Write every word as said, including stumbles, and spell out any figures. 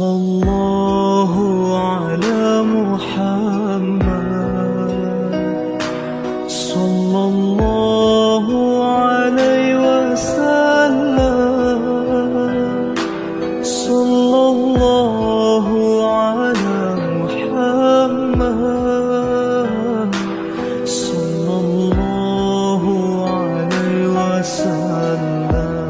Sallallahu ala Muhammad. Sallallahu alaihi wasallam. Sallallahu ala Muhammad. Sallallahu alaihi wasallam.